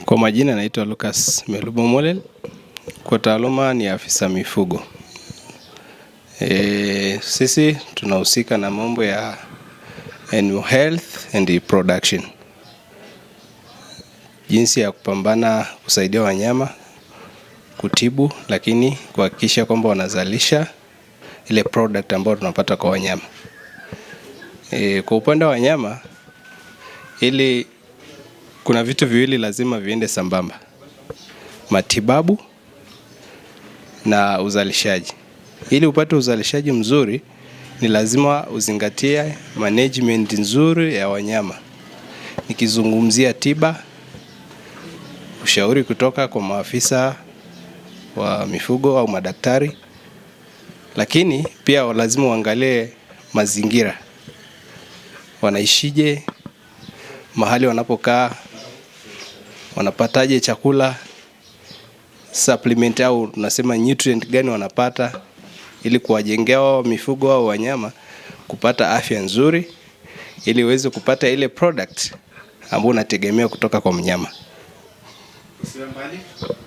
Kwa majina naitwa Lucas Melubo Molel, kwa taaluma ni afisa mifugo. Sisi tunahusika na mambo ya animal health and production, jinsi ya kupambana kusaidia wanyama kutibu, lakini kuhakikisha kwamba wanazalisha ile product ambayo tunapata kwa wanyama. Kwa upande wa wanyama, ili kuna vitu viwili lazima viende sambamba: matibabu na uzalishaji. Ili upate uzalishaji mzuri, ni lazima uzingatie management nzuri ya wanyama. Nikizungumzia tiba, ushauri kutoka kwa maafisa wa mifugo au madaktari, lakini pia lazima uangalie mazingira, wanaishije, mahali wanapokaa, wanapataje chakula, supplement au tunasema nutrient gani wanapata, ili kuwajengea wao mifugo au wanyama kupata afya nzuri, ili uweze kupata ile product ambayo unategemea kutoka kwa mnyama.